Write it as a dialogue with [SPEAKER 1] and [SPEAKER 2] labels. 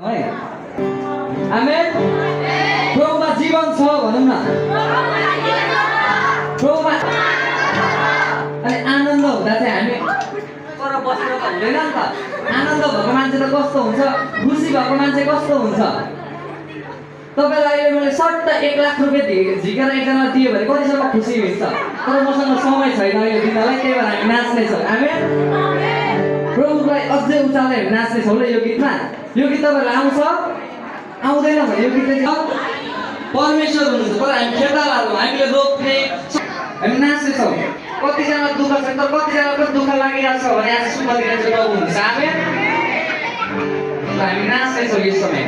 [SPEAKER 1] है आमेन। प्रभुमा जीवन छ भनौँ न। प्रभुमा अनि आनन्द हुँदा चाहिँ हामी पर बसेर त हुँदैन नि त। आनन्द भएको मान्छे त कस्तो हुन्छ, खुसी भएको मान्छे कस्तो हुन्छ। तपाईँलाई अहिले मैले सट्ट 1 लाख रुपियाँ झिकेर एकजनालाई दियो भने कतिसम्म खुसी हुन्छ। तर मसँग समय छैन यो दिनलाई, त्यही भएर हामी नाच्नेछौँ। आमेन। प्रभुलाई अझै उचालेर हामी नाच्नेछौँ ल यो गीतमा। यो गीत तपाईँहरूलाई आउँछ आउँदैन भने यो गीत चाहिँ परमेश्वर हुनुहुन्छ, तर हामी खेतालाहरू हामीले रोक्ने हामी नाच्नेछौँ। कतिजना दुःख छ तर कतिजनाको दुःख लागिरहेको छ भने आज सुन्दाखेरि चाहिँ प्रभु हुन्छ। आमेन। हामी नाच्नेछौँ यस समय।